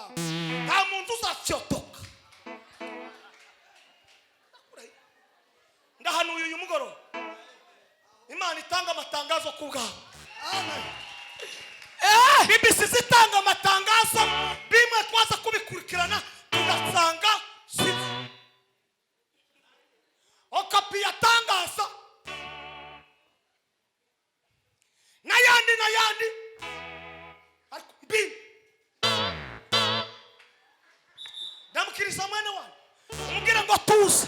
Bwawe. Nta muntu uzafyotoka. Ndahanuye uyu mugoroba, Imana itanga amatangazo ku bwawe. Amen. BBC zitanga amatangazo, bimwe twaza kubikurikirana tugasanga sibyo. Okapi yatangaza n'ayandi n'ayandi, ariko mbi ndamukiriza mwene wanyu, umubwire ngo tuza,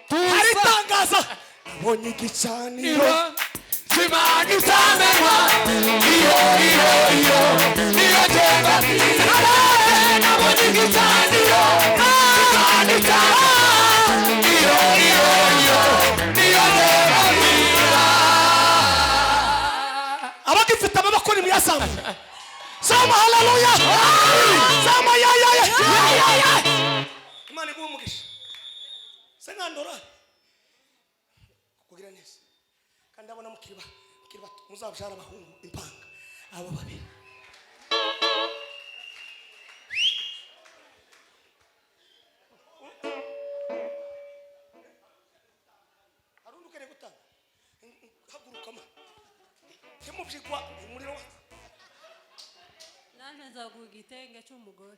hari itangaza, nabonye igicaniro Imana itamenwa, iyo iyo iyo niyo genda. Nabonye igicaniro Imana itamenwa, iyo iyo iyo niyo genda. Abagifite amaboko nimuyazamure. Sema haleluya, sema ya ya ya ya ya. Imana iguhe umugisha. Se nkandora kugira neza, kandi ndabona mukiri bato, muzabyara abahungu impanga abo babiri. Hari undi ukeneye gutanga? Haguruka ma, ntimubyigwa umuriro wacu. Nanjye nzaguha igitenge cy'umugore.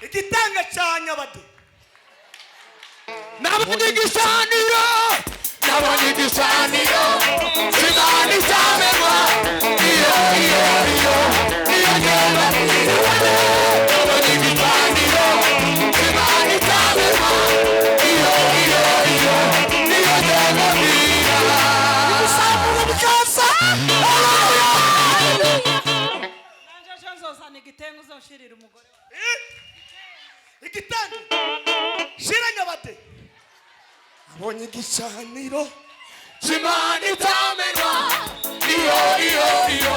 Igitenge cya nyabade. Nabonye igicaniro, nabonye igicaniro Imana itamenwa, iyo iyo iyo niyo genda. Nabonye igicaniro Imana itamenwa, iyo iyo iyo niyo genda. Ibisaburo bikaza. Nanjye ejo nzozana igitenge uzoshirira umugore wawe. Igitenge shira nyabade. Abonye igicaniro Imana itamenwa, iyo iyo iyo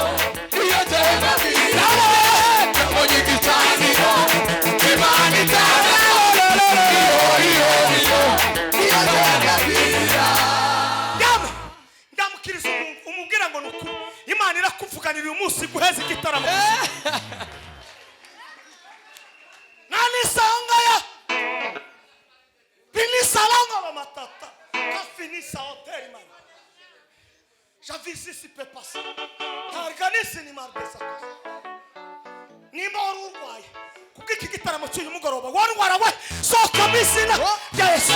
niyo genda. Nabonye igicaniro Imana itamenwa, iyo iyo iyo niyo genda. Yame ndamukiriza umuntu, umubwira ngo ni ukuri Imana irakuvuganira uyu munsi guheza igitaramo nanisangaya binisalanga bamatata kafinisa hoteli mana javisi peut passer ntarganisi ni marbesa. Nimba wari urwaye kubw'iki gitaramo cy'uyu mugoroba, warwara we, sohoka mu izina rya Yesu.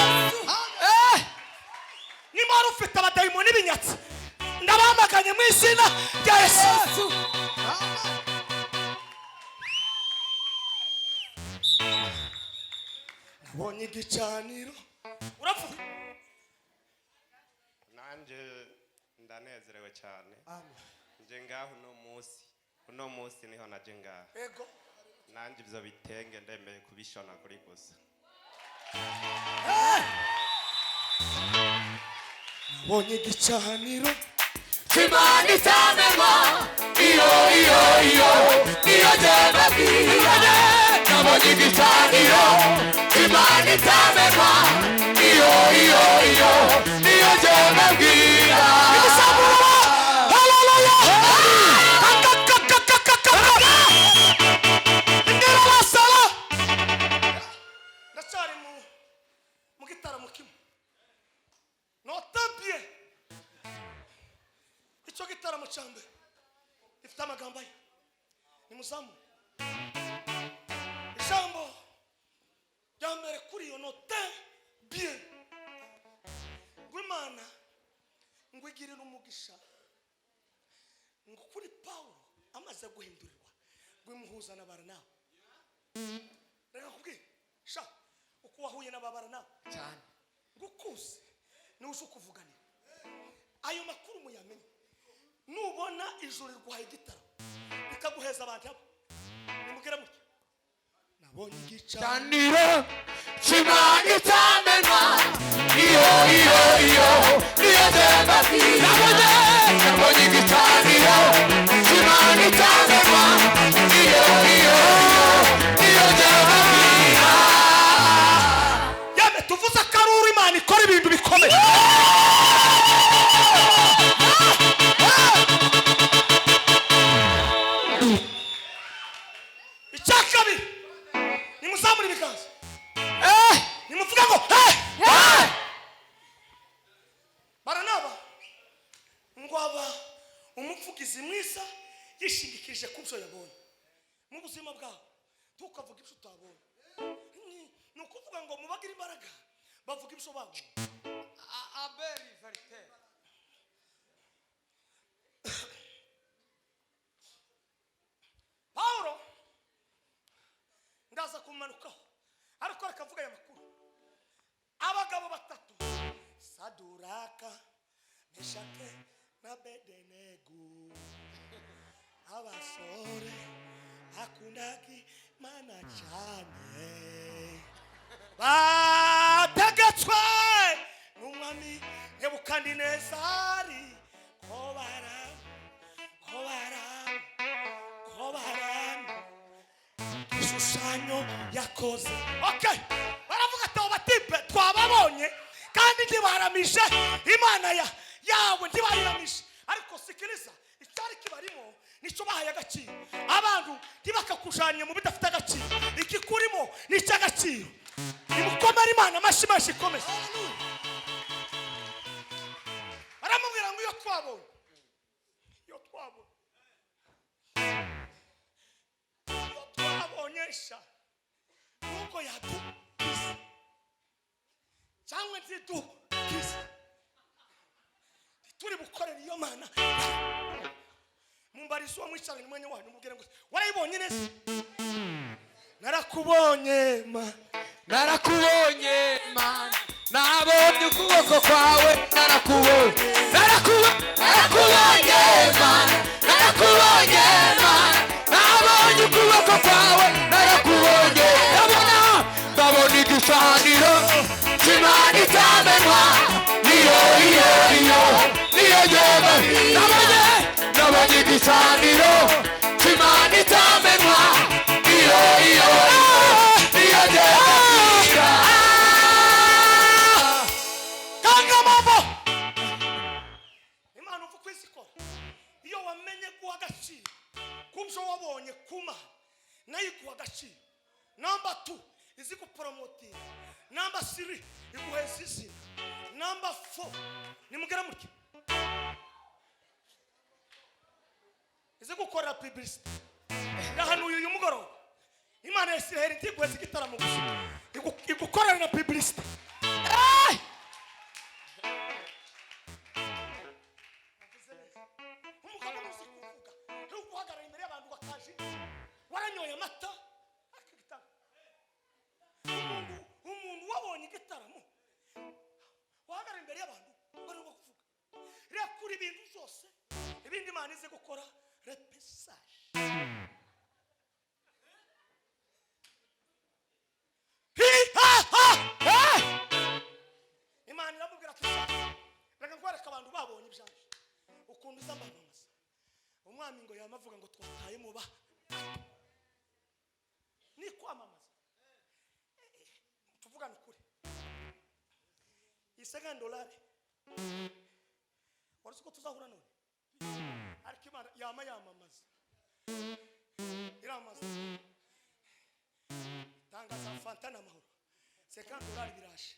Nimba wari ufite abadayimoni b'inyatsi, ndabamaganye mu izina rya Yesu. Nabonye igicaniro. Uravuga. Nanjye ndanezerewe cyane. Nje ngaho uno munsi, uno munsi niho naje ngaho. Ego. Nanjye ibyo bitenge ndemeye kubishona kuri gusa. Nabonye igicaniro Imana itamenwa, iyo iyo iyo niyo genda. Nabonye igicaniro Imana itamenwa, iyo iyo iyo niyo genda bwira. Ibisaburo, haleluya. Kakakakakakaka. Ingera basala. Ndacyari mu gitaramo kimwe. Note bien, icyo gitaramo cya mbere gifite amagambo aya, nimuzamu ijambo rya mbere kuri iyo. Note bien, ngo Imana ngo igirire umugisha ngo kuri Pawulo amaze guhindurirwa, ngo imuhuza na Barinaba. Reka kubwira sha, uko wahuye na ba Barinaba cyane ngo ukuze niwe uje ukuvuganira. Ayo makuru muyamenye. Nubona ijuru riguhaye igitaramo rikaguheza abantu abo, nimubwire mutya: nabonye igicaniro Igicaniro Imana itamenwa, iyo iyo iyo niyo genda. Nabonye, nabonye igicaniro Imana itamenwa, iyo iyo iyo niyo genda. Yame tuvuze akaruru, Imana ikora ibintu bikomeye. Muvuga ngo hey! Hey! Baranaba ngo aba umuvugizi mwiza yishingikirije ku byo yabonye mu buzima bwawe. Tukavuga ibyo utabonye, ni ukuvuga ngo mubagira imbaraga bavuga ibyo babonye. Abeli Verite. Pawulo ndaza kumanukaho, ariko reka mvuga aya makuru. Abagabo batatu, Saduraka, Meshake na Bedenegu, abasore bakundaga Imana cyane, bategetswe n'umwami Nebukadinezari ko bara ko bara ko bara igishushanyo yakoze. Okay, baravuga ati abo batipe twababonye kandi ntibaramije Imana ya yawe, ntibayiramije. Ariko sikiriza, icyari kibarimo nicyo bahaye agaciro. Abantu ntibakakujanye mu bidafite agaciro, ikikurimo ni icy'agaciro. Nimukomere Imana amashyi menshi ikomeye. Baramubwira ngo iyo twabonye, iyo twabonye, iyo twabonye sha nuko yadukiza cyangwa ntidukiza, turi bukorere iyo Mana. Mumbarize uwo mwicaranye umwanya wanyu, mubwire ngo warayibonye neza. Narakubonye ma, Narakubonye mana, nabonye ukuboko kwawe, narakubonye, narakubonye, narakubonye mana, narakubonye mana, nabonye ukuboko kwawe, narakubonye. Ndabona, ndabona igicaniro cy'Imana itamenwa, niyo iyo iyo niyo yema. Ndabonye, ndabonye igicaniro cy'Imana itamenwa, niyo iyo niyo yema. Kanga mambo Imana uva uko izikora. Iyo wamenye guha agaciro ku byo wabonye kuma, nayo iguha agaciro. Namba 2 izigupromotinga, namba 3 iguheza izina, namba 4 nimugera mutya izigukorera publicity. Ndahanuye uyu mugoroba, Imana ya Isiraheli ntiguheza igitaramo gusa, igukorera na publicity. Hey! Umugabo ntuzi kuvuga, ntuguhagarara imbere y'abantu bakaje waranyoye amata. Ariko igitaramo, umuntu wabonye igitaramo wahagarara imbere y'abantu barimo kuvuga, rekura ibintu byose, ibindi Imana ize gukora repesage. Hi ha ha hey! Imana iramubwira ati reka nkwereke abantu babonye ibyanjye ukuntu uza mbamamaza. Umwami ngo yamavuga ngo twataye muba ni kwamamaza. Tuvugane ukuri, iyi $5 wari uzi ko tuzahura none, ariko Imana yama yamamaza, iramamaza tangaza fanta n'amahoro. $5 biraje,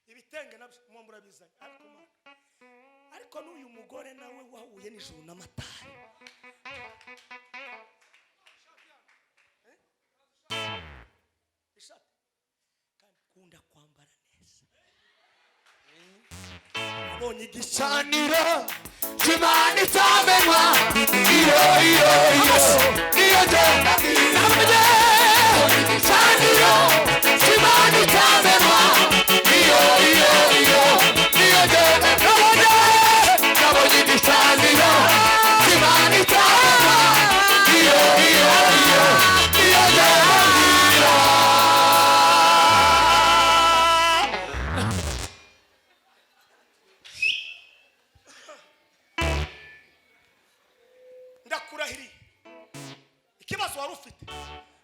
ibitenge nabyo muba murabizanye. Ariko Mana, ariko n'uyu mugore nawe wahuye nijoro n'amatari. Ishati kandi kunda kwambara neza. Abonye igicaniro cy'Imana itamenwa, iyo iyo iyo niyo ngenda. Nabonye igicaniro cy'Imana itamenwa, iyo iyo iyo niyo ngenda. Nabonye, nabonye igicaniro cy'Imana itamenwa, iyo iyo iyo niyo ngenda. Ndakurahiriye, ikibazo wari ufite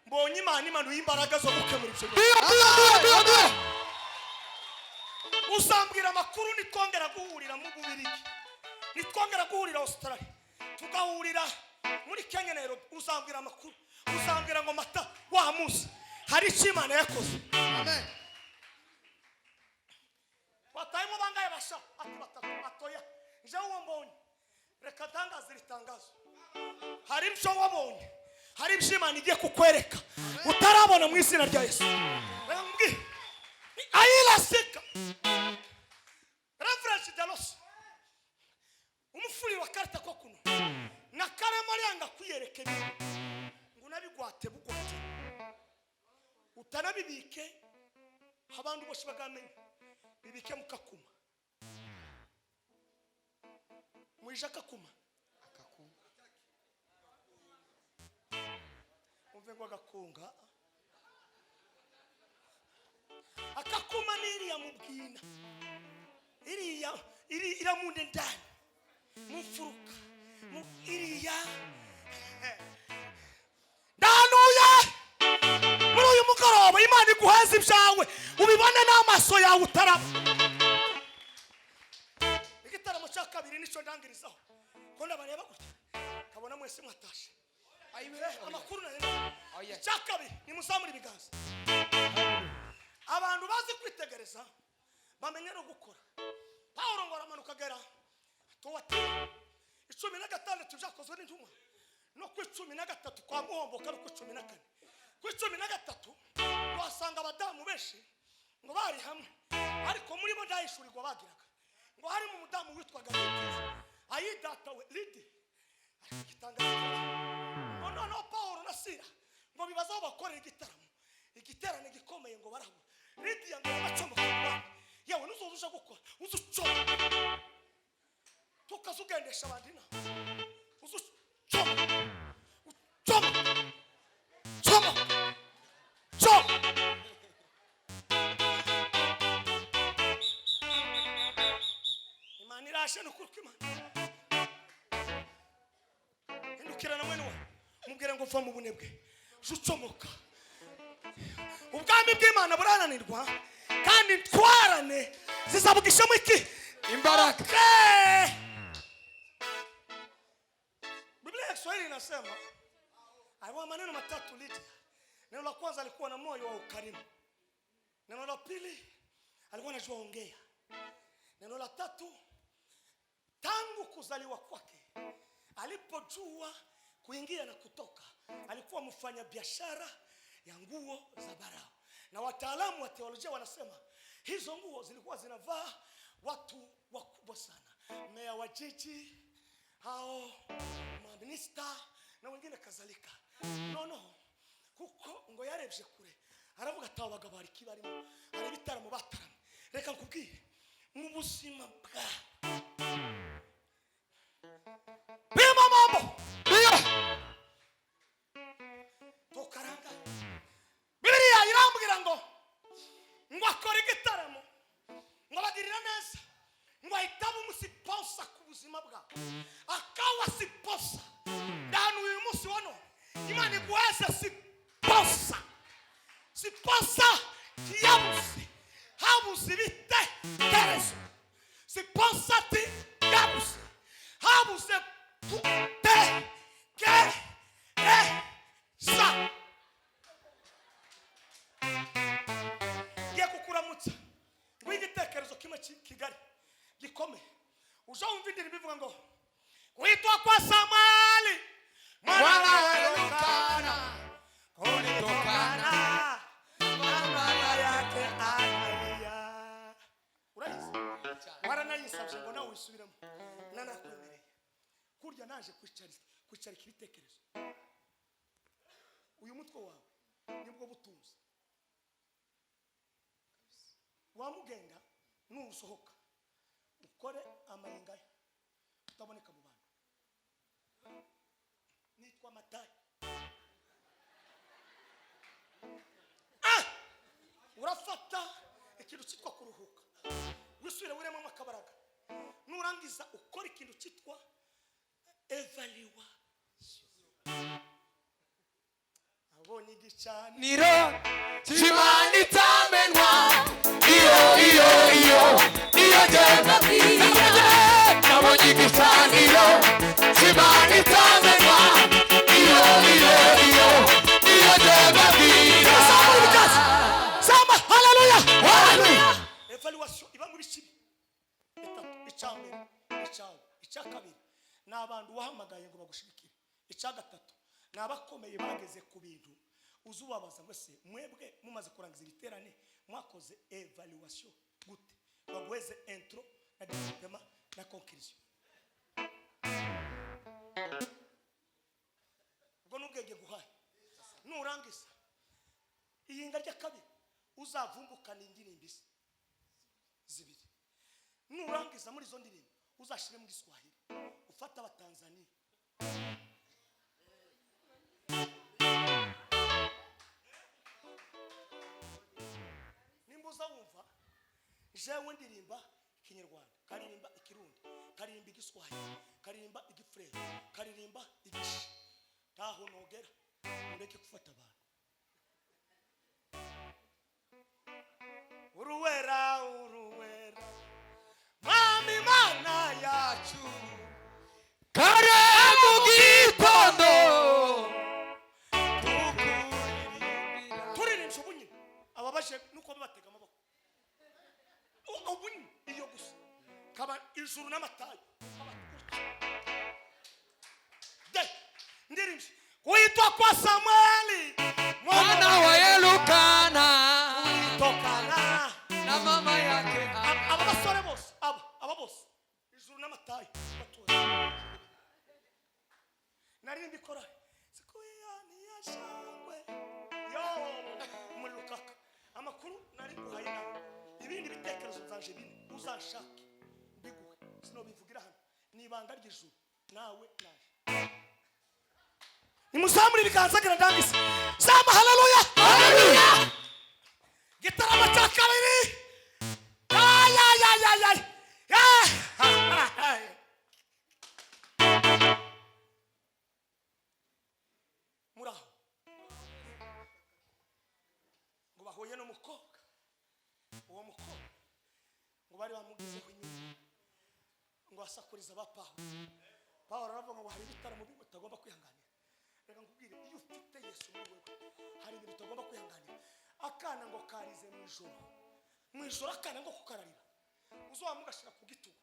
mbonye Imana imanuye imbaraga zo gukemura ibyo bibazo. Ndio, ndio, ndio, ndio. Uzambwira amakuru nitwongera guhurira mu Bubirigi, nitwongera guhurira Australia, tugahurira muri Kenya, Nairobi, uzambwira amakuru, uzambwira ngo mata wa munsi hari icyo Imana yakoze. Amen. Hasigayemo bangaye basha? Ati batatu. Atoya, nje uwo mbonye, reka tangaze iri tangazo. Hari ibyo wabonye, hari ibyo Imana igiye kukwereka utarabona, mu izina rya Yesu. Reka nkubwire, ni ayirasika reverence dalos umufuri wa karita ko kuno na karema yanga kwiyereka ibintu ngo unabigwate bugwate, utanabibike abantu bose bagamenya. Bibike mukakuma mwija kakuma, umve ngo agakunga akakuma n'iriya mu bwina, iriya iri iramunde ndani mu mfuruka mu iriya. Ndahanuye muri uyu mugoroba, Imana iguhaze ibyawe, ubibone n'amaso yawe utaraba. Igitaramo cya kabiri nicyo ndangirizaho, ko ndabareba gutya kabona mwese mwatashe. Amakuru nayo icya kabiri, nimuzamure ibiganza. Abantu bazi kwitegereza bamenye no gukora. Pawulo ngo aramanuka agera Tuwatira, 16 byakozwe n'intumwa, no ku 13 kwa Muhomboka, no ku 14. Ku 13 wasanga abadamu benshi ngo bari hamwe, ariko muri bo ntahishurirwa bagiraga. Ngo harimo umudamu witwaga Lidiya, ayidata we Lidi. Ariko igitangaza, ngo noneho Pawulo na Sira ngo bibaze aho bakorera igitaramo, igiterane gikomeye, ngo barabura. Lidiya ngo yabacomoka mu bandi. Yewe, nuzoza uje gukora, uze ucoma, tukaza ugendesha abandi inama. Uze ucoma, ucoma, coma, coma. Imana irashe, ni ukuri kw'Imana. Hindukira na mwene wawe, mubwire ngo va mu bunebwe, uje ucomoka. Ubwami bw'Imana burananirwa, kandi ntwarane zizabugishamo iki? Imbaraga. Okay. Biblia ya Kiswahili inasema alikuwa maneno matatu Lydia. Neno la kwanza, alikuwa na moyo wa ukarimu. Neno la pili, alikuwa anajua ongea. Neno la tatu, tangu kuzaliwa kwake alipojua kuingia na kutoka, alikuwa mfanya biashara ya nguo za barao, na wataalamu wa teolojia wanasema hizo nguo zilikuwa zinavaa watu wakubwa sana, meya wa jiji, hao maminista na wengine kadhalika. Noneho kuko ngo yarebye kure, aravuga ati: "Aba bagabo hari ikibarimo, hari ibitaramo bataramye." Reka nkubwire, mu buzima bwawe bima mambo Ndio. tukaranga. Bibiliya irambwira ngo akora igitaramo, ngo abagirira neza, ngo ahita aba umusponsor ku buzima bwawe, akawa sponsor. Ndahano uyu munsi wa none Imana iguheze sponsor. Sponsor ntiyabuze, habuze ibitekerezo. Sponsor ntiyabuze, habuze gutekereza. Ngiye kukuramutsa ngo igitekerezo kimwe kigali gikomeye. Uje wumva indirimbo ivuga ngo kuitwa kwa Samueli mwana wa Elukana kulitokana na mama yake Anania. Urayizi, waranayisabye ngo nawe wisubiremo, nanakwemereye kurya. Naje kwicarika ibitekerezo. Uyu mutwe wawe nibwo butunzi. Wamugenda nusohoka ukore amayingayo utaboneka mu bantu. Nitwa Matayo. Ah! Urafata ikintu cyitwa kuruhuka, wisubire wiremo akabaraga, nurangiza ukora ikintu cyitwa evaluation. Abonye igicaniro niro cy'Imana itamenwa, iyo iyo iyo iyo genda. Nabonye igicaniro cy'Imana itamenwa, iyo iyo iyo iyo genda bwira. Zamura ibiganza, zama haleluya. Haleluya. Evaluation iba muri kibi. Bitatu. Icya mbere icyawe, icya kabiri ni abantu wahamagaye ngo bagushigikire, icya gatatu ni abakomeye bageze ku bintu uzubabaza ngo ese mwebwe mumaze kurangiza ibiterane mwakoze evaluation gute, baguheze intro na développement na conclusion. Ubwo n'ubwenge guhaye. Nurangiza iyinga rya kabiri uzavumbukana indirimbo isa zibiri. Nurangiza muri izo ndirimbo uzashire mu Giswahili, ufata abatanzania. Nimba uza wumva jewe ndirimba Ikinyarwanda, karirimba Ikirundi, karirimba Igiswahili, karirimba Igifurere, karirimba Igishi, ntaho nogera ureke gufata abantu. Uruwera, uruwera, Mwami Mana yacu, kare mu gitondo tukuririmbira. Turirimbye ubu nyine ababaje nuko babatega amaboko ubu nyine iyo gusa kaba ijuru n'amatayo kaba gutya. De ndirimbye kuitwa kwa Samueli mwana wa Elukana ulitokana na mama yake. Aba basore bose, aba bose ijuru n'amatayo batuye. Nari mbikora siku ya shangwe yo muri Rukaka. Amakuru nari nguhaye nawe, ibindi bitekerezo byanje bine uzanshake mbiguhe, sinobivugira hano, ni ibanga ry'ijuru nawe naje. Nimuzamure ibiganza gira ndangise zama. Haleluya, haleluya. Gitaramo cya kabiri. Ay, ay, ay, ay, ay. Ay. Muraho ngo bahuye n'umukobwa, uwo mukobwa ngo bari bamugezeho inyuma ngo asakuriza ba Pawulo. Pawulo aravuga ngo hari ibitaramo bimwe utagomba kwihanganira. Reka nkubwire, iyo ufite Yesu muri wewe hari ibintu utagomba kwihanganira. Akana ngo karize mu ijoro, mu ijoro akana ngo kukararira uzoba mugashira ku gitugu.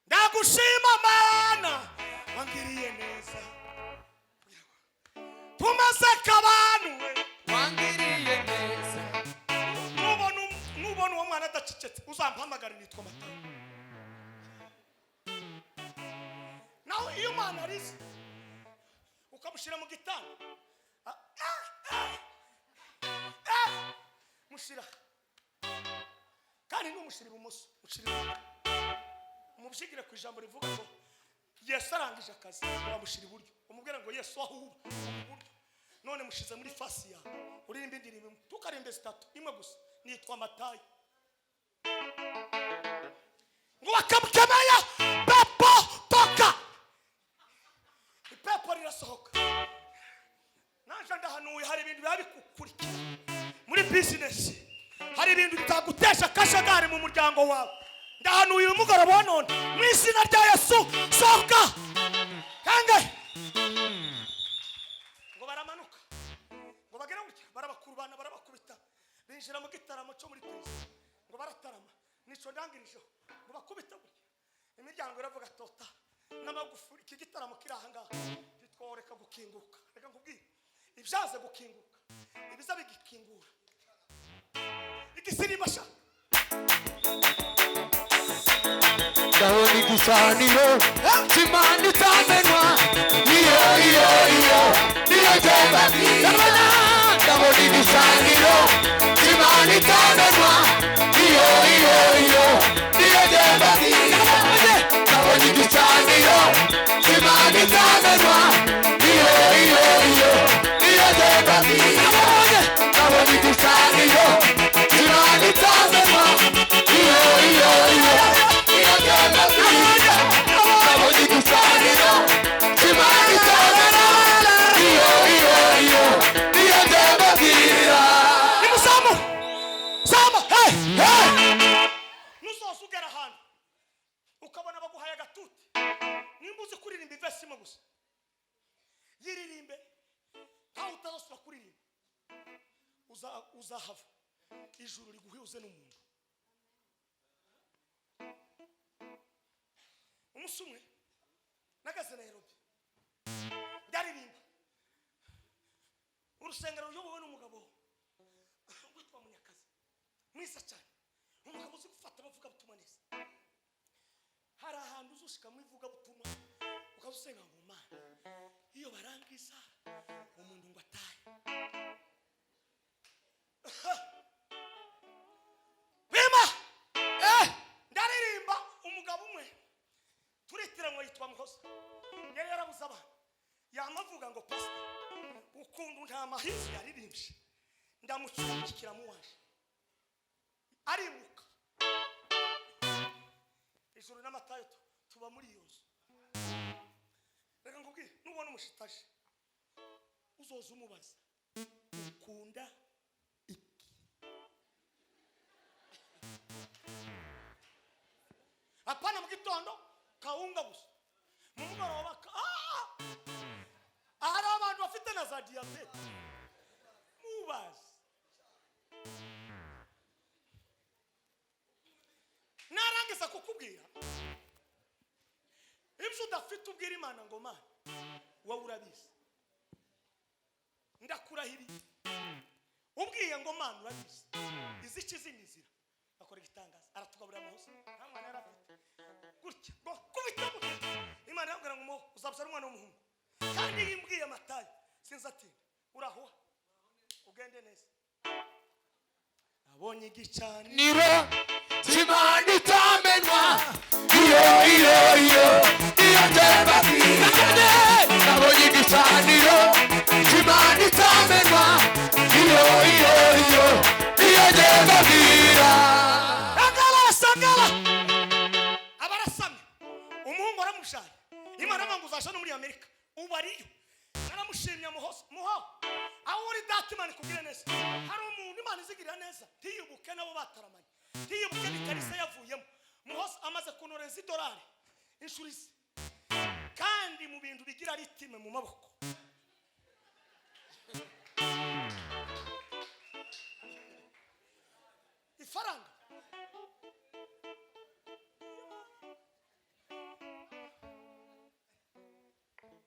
Ndagushima Mana wangiriye neza, tumaze kabanu we wangiriye neza. Nubona uwo mwana adacecetse uzampamagare, nitwa Matayo. Naho iyo umwana arize ukamushyira mu gitanda, mushyira kandi ntumushyira ibumoso, mushyira iburyo. Umubyigire ku ijambo rivuga ngo Yesu arangije akazi, wamushyira iburyo, umubwira ngo Yesu aho uba iburyo. None mushize muri fasi yawe, uririmba indirimbo imwe, tukarimba zitatu, imwe gusa, nitwa Matayo. Ngo bakamukemaya pepo toka, ipepo rirasohoka. Naje ndahanuye, hari ibintu biba bikukurikira muri bizinesi, hari ibintu bitagutesha akajagari mu muryango wawe. Ndahanuye uyu mugoroba wa none mu izina rya Yesu, sohoka kange. Ngo baramanuka ngo bagere gutya, barabakurubana barabakubita, binjira mu gitaramo cyo muri perezida ngo baratarama, nico ndangirijeho ngo bakubita gutya, imiryango iravuga tota n'amagufuri. Iki gitaramo kiri aha ngaha ntitworeka gukinguka. Reka nkubwire, ibyaze gukinguka ibiza bigikingura igisirimba sha. Ndabona igicaniro cy'Imana itamenwa, iyo iyo iyo niyo jyenda bwira. Ndabona igicaniro cy'Imana itamenwa, iyo iyo iyo niyo jyenda bwira. Ndabona igicaniro cy'Imana itamenwa, iyo iyo iyo niyo jyenda bwira. Ndabona igicaniro cy'Imana itamenwa, iyo iyo iyo niyo jyenda bwira. Ndabona igicaniro cy'Imana itamenwa, iyo iyo iyo niyo jyenda bwira. Nimuzamu zama, hey hey, nuzoza ugera ahantu ukabona baguhaye agatuti, nimba uzi kuririmba ivesi imwe gusa yiririmbe, ntawe utazasubira kuririmba, uzahava. Ijuru riguhuze n'umuntu. Umunsi umwe nagaze Nairobi ndaririmba urusengero ruyobowe n'umugabo witwa Munyakazi, mwiza cyane, umugabo uzi gufata abavugabutumwa neza. Hari ahantu uzushika mu ivugabutumwa ukazusenga ngo Mana, iyo barangiza umuntu ngo atahe. Bima ndaririmba umugabo umwe turitiranwa yitwa Muhoza, yari yarabuze abana, yamavuga ngo pastor ukuntu nta mahizi yaririmbye ndamucumbikira muwaje arimuka. Ijuru n'amatayo tuba muri iyo nzu. Reka nkubwire, nubona umushitaje uzoza umubaza ukunda iki. Hapana mu gitondo kawunga gusa, mu mugoroba hari abantu bafite na za diyabete mubazi. Narangiza kukubwira ibyo udafite ubwira Imana ngo Mana wowe urabizi, ndakurahiriye. Ubwiye ngo Mana urabizi, izici zinizira akora igitangaza, aratugaburira amahoza nta mwana yari afite gutya ngo kubita gutya. Imana irambwira ngo uzabyara umwana w'umuhungu, kandi iyo imbwiye Matayo sinzatinda, urahuha ugende neza. Nabonye igicaniro cy'Imana itamenwa, iyo iyo iyo iyo njyeba. Nabonye igicaniro cy'Imana itamenwa, iyo iyo iyo iyo njyeba bwira. Agala abarasamye, umuhungu aramushaye. Imana ngo uzasha no muri Amerika ubu ariyo. Naramushimye Muhoza, muho aho uri data Imana ikubwire neza. Hari umuntu Imana izigirira neza ntiyibuke nabo bataramanye, ntiyibuke n'ikarisa yavuyemo. Muhoza amaze kunoreza idolari inshuro izi, kandi mu bintu bigira ritime mu maboko. Ifaranga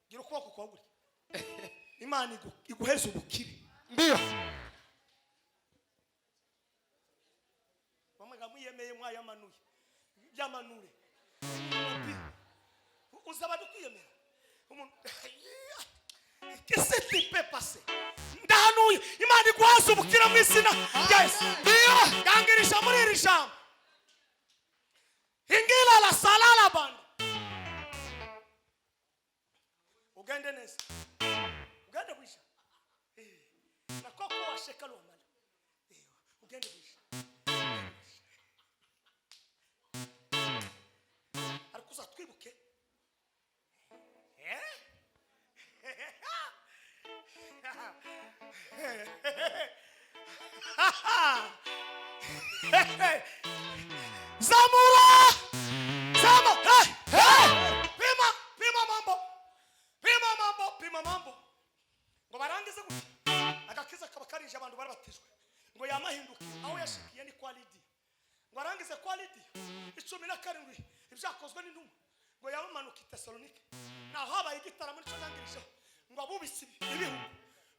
gira ukuboko kwawe gutya, Imana iguheze ubukire. Ndio bamwe mwiyemeye mwayamanuye byamanure uzaba dukwiyemera umuntu qu'est-ce qui peut passer. Ndahanuye Imana iguhaze ubukire mu izina rya Yesu. Ndio yangirisha muri iri jambo ingila la salala banda. Ugende neza, ugende bwisha na koko washeka lwamala, ugende bwisha. Ariko uzatwibuke Zamura zama, hey, hey. Pima pima mambo, pima mambo, pima mambo. Ngo barangize gutya agakiza kaba karije abantu barabatijwe ngo yamahinduke aho yashikiye ni kwa Lidiya. Ngo arangize kwa Lidiya 17 ibyakozwe n'intumwa ngo yamanuka i Tesalonike, naho habaye igitaramo nicyo nangirijeho ngo abubitsi ibihugu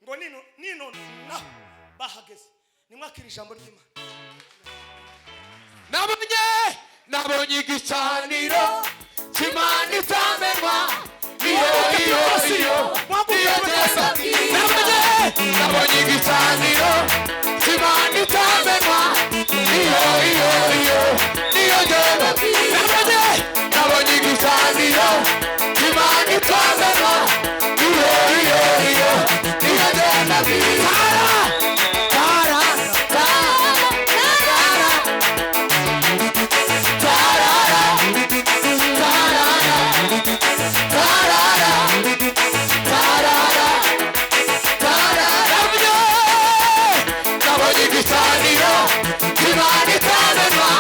ngo nino nino naho bahageze. Nimwakira ijambo ry'Imana. Nabonye igicaniro cy'Imana itamenwa, iyo iyo iyo iyo njyeba. Nabonye igicaniro cy'Imana itamenwa, iyo iyo iyo iyo njyeba. Nabonye igicaniro cy'Imana itamenwa, iyo iyo iyo iyo njyeba. Tara tara tara tarara tarara tarara tarara tarara. Nabonye igicaniro cy'Imana itamenwa,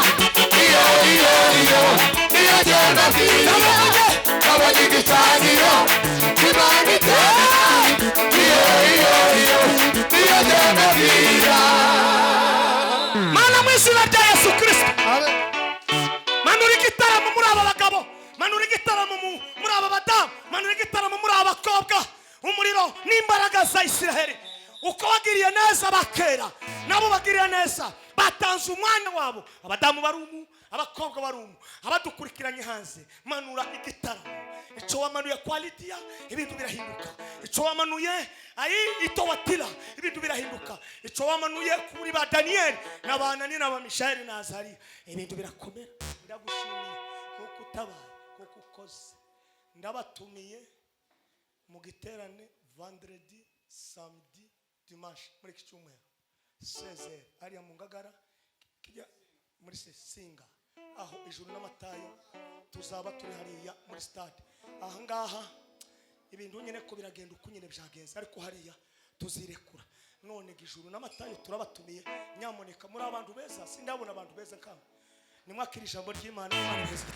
iyo iyo iyo iyo njyeba. Nabonye igicaniro cy'Imana itamenwa, iyo iyo iyo Muri aba badamu, manura igitaramo muri aba bakobwa. Umuriro n'imbaraga za Isiraheli, uko wagiriye neza bakera, nabo bagiriye neza, batanze umwanya wabo. Abadamu barumu, abakobwa barumu, abadukurikiranye hanze, manura igitaramo. Icyo wamanuye kwa Lidiya, ibintu birahinduka. Icyo wamanuye ayi itowatira, ibintu birahinduka. Icyo wamanuye kuri ba Daniyeli n'abanani n'abamishayeli na Azariya, ibintu birakomera. Ndagushimiye kuko utabaye, kuko ukoze. Ndabatumiye mu giterane vendredi, samedi, dimanche muri iki cyumweru, 16h, hariya mu Ngagara, kijya muri Singa, aho ijuru n'amatayo. Tuzaba turi hariya muri stade. Ahangaha ibintu nyine ko biragenda uko nyine byagenze, ariko hariya tuzirekura. None ijuru n'amatayo turabatumiye. Nyamuneka, muri abantu beza, sindabona abantu beza nkamwe. Nimwakira ijambo ry'Imana. Imana iheze.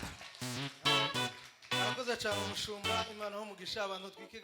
Arakoze cyane umushumba. Imana ho umugisha abantu twike.